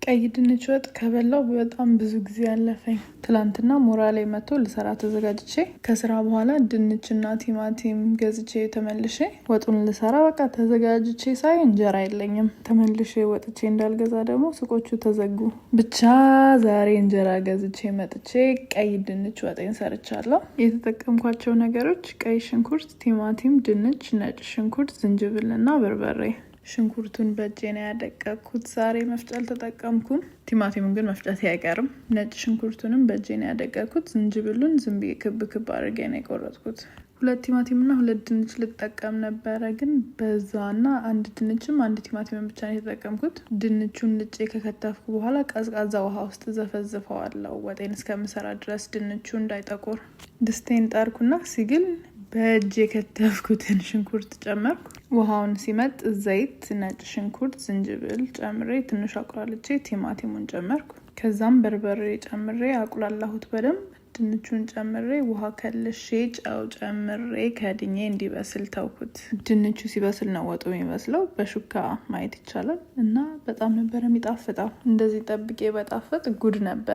ቀይ ድንች ወጥ ከበላው በጣም ብዙ ጊዜ አለፈኝ። ትላንትና ሞራሌ መጥቶ ልሰራ ተዘጋጅቼ ከስራ በኋላ ድንችና ቲማቲም ገዝቼ ተመልሼ ወጡን ልሰራ በቃ ተዘጋጅቼ ሳይ እንጀራ የለኝም። ተመልሼ ወጥቼ እንዳልገዛ ደግሞ ሱቆቹ ተዘጉ። ብቻ ዛሬ እንጀራ ገዝቼ መጥቼ ቀይ ድንች ወጤን ሰርቻለሁ። የተጠቀምኳቸው ነገሮች ቀይ ሽንኩርት፣ ቲማቲም፣ ድንች፣ ነጭ ሽንኩርት፣ ዝንጅብልና በርበሬ። ሽንኩርቱን በእጄ ነው ያደቀኩት። ዛሬ መፍጫ አልተጠቀምኩም። ቲማቲሙን ግን መፍጨት አይቀርም። ነጭ ሽንኩርቱንም በእጄ ነው ያደቀኩት። ዝንጅብሉን ዝም ብዬ ክብ ክብ አድርጌ ነው የቆረጥኩት። ሁለት ቲማቲምና ሁለት ድንች ልጠቀም ነበረ፣ ግን በዛና አንድ ድንችም አንድ ቲማቲምን ብቻ ነው የተጠቀምኩት። ድንቹን ልጬ ከከተፍኩ በኋላ ቀዝቃዛ ውሃ ውስጥ ዘፈዝፈዋለሁ ወጤን እስከምሰራ ድረስ ድንቹ እንዳይጠቁር። ድስቴን ጣርኩና ሲግል በእጅ የከተፍኩትን ሽንኩርት ጨመርኩ። ውሃውን ሲመጥ ዘይት፣ ነጭ ሽንኩርት፣ ዝንጅብል ጨምሬ ትንሽ አቁላልቼ ቲማቲሙን ጨመርኩ። ከዛም በርበሬ ጨምሬ አቁላላሁት በደንብ። ድንቹን ጨምሬ ውሃ ከልሼ ጨው ጨምሬ ከድኜ እንዲበስል ተውኩት። ድንቹ ሲበስል ነው ወጡ የሚመስለው። በሹካ ማየት ይቻላል እና በጣም ነበር የሚጣፍጠው። እንደዚህ ጠብቄ በጣፈጥ ጉድ ነበር።